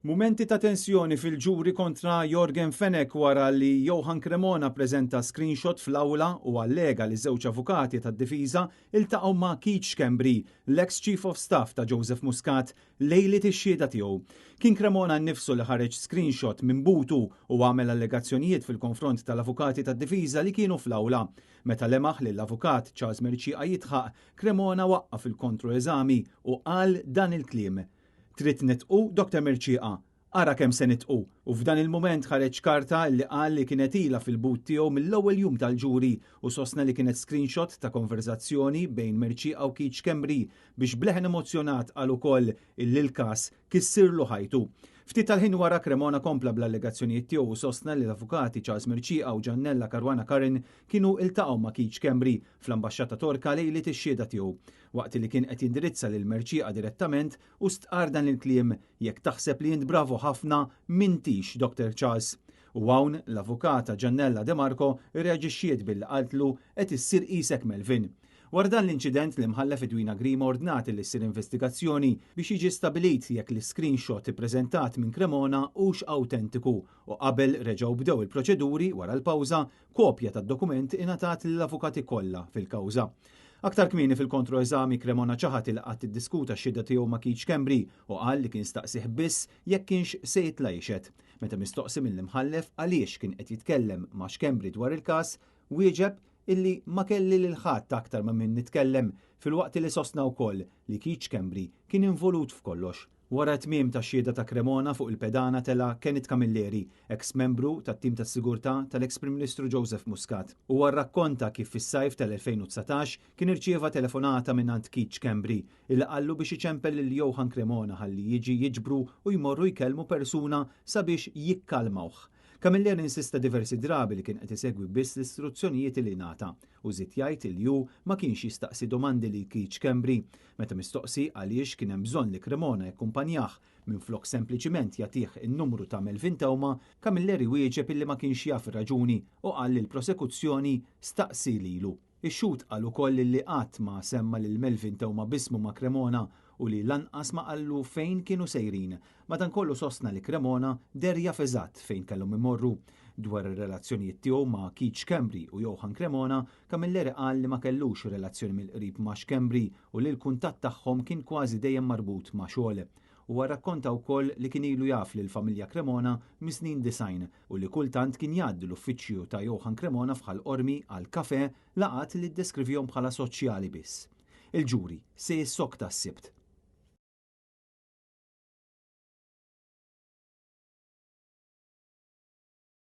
Mumenti ta' tensjoni fil-ġuri kontra Yorgen Fenech wara li Johann Cremona preżenta screenshot fl-awla u allega li żewġ avukati tad-difiża iltaqgħu ma' Keith Schembri, l-ex Chief of Staff ta' Joseph Muscat, lejliet ix-xhieda tiegħu. Kien Cremona nnifsu li ħareġ screenshot minn butu u għamel allegazzjonijiet fil-konfront tal-avukati tad-difiża li kienu fl-awla. Meta lemaħ lill-avukat Charles Mercieca jidħaq, Cremona waqqaf il-kontroeżami u qal dan il-kliem. Trid nidħqu, Dr. Mercieca? Ara kemm se nidħqu. U f'dan il-mument ħareġ karta li qal li kienet ilha fil-but tiegħu mill-ewwel jum tal-ġuri u sostna li kienet screenshot ta' konverzazzjoni bejn Mercieca u Keith Schembri biex b'leħen emozzjonat qal ukoll illi l-każ kissirlu ħajtu. Ftit tal-ħin wara Cremona kompla bl-allegazzjonijiet tiegħu u sostna li l-avukati Charles Mercieca u Giannella Caruana Curran kienu iltaqgħu ma' Keith Schembri fl-ambaxxata Torka lejliet ix-xhieda tiegħu. Waqt li kien qed jindirizza lil Mercieca direttament u stqar dan il-kliem jekk taħseb li int bravo ħafna m'intix Dr. Charles. U hawn l-avukata Giannella De Marco reaġixxiet billi qaltlu qed issir qisek Melvin. Wara dan l-inċident l-imħallef Edwina Grima ordnat li ssir investigazzjoni biex jiġi stabilit jekk l-screenshot ippreżentat minn Cremona hux awtentiku u qabel reġgħu bdew il-proċeduri wara l-pawża, kopja tad-dokument ingħatat lill-avukati kollha fil-kawża. Aktar kmieni fil-kontroeżami Cremona ċaħad li qatt iddiskuta x-xhieda tiegħu ma' Keith Schembri u qal li kien staqsih biss jekk kienx se jitla' jixhed. Meta mistoqsi mill-imħallef għaliex kien qed jitkellem ma' Schembri dwar il-każ, wieġeb illi ma kelli lil ħadd aktar ma' min nitkellem filwaqt li sostna wkoll li Keith Schembri kien involut f'kollox. Wara t-tmiem tax-xhieda ta' Cremona fuq il-pedana tela' Kenneth Camilleri, eks membru tat-tim tas-sigurtà tal-eks Prim Ministru Joseph Muscat. Huwa rrakkonta kif fis-sajf tal-2019 kien irċieva telefonata mingħand Keith Schembri illi qallu biex iċempel lil Johann Cremona ħalli jiġi jiġbru u jmorru jkellmu persuna sabiex jikkalmawh. Camilleri insista diversi drabi li kien qed isegwi biss l-istruzzjonijiet li ngħata u żied jgħid li hu ma kienx jistaqsi domandi lil Keith Schembri. Meta mistoqsi għaliex kien hemm bżonn li Cremona jakkumpanjah minflok sempliċiment jagħtih in-numru ta' Melvin Theuma, Camilleri wieġeb illi ma kienx jaf ir-raġuni u qal li l-prosekuzzjoni staqsi lilu. Ix-xhud qal ukoll li qatt ma semma lil Melvin Theuma b'ismu ma' Cremona u li lanqas ma qallu fejn kienu sejrin. Madankollu sostna li Cremona deher jaf eżatt fejn kellhom imorru. Dwar ir-relazzjonijiet tiegħu ma' Keith Schembri u Johann Cremona, Camilleri qal li ma kellux relazzjoni mill-qrib ma' Schembri u li l-kuntatt tagħhom kien kważi dejjem marbut ma' xogħol. Huwa rrakkonta wkoll li kien ilu jaf lill-familja Cremona mis-snin 90 u li kultant kien jgħaddi l-uffiċċju ta' Johann Cremona f'Ħal Qormi għal kafè laqgħat li ddeskrivihom bħala soċjali biss. Il-ġuri se jissokta s-Sibt.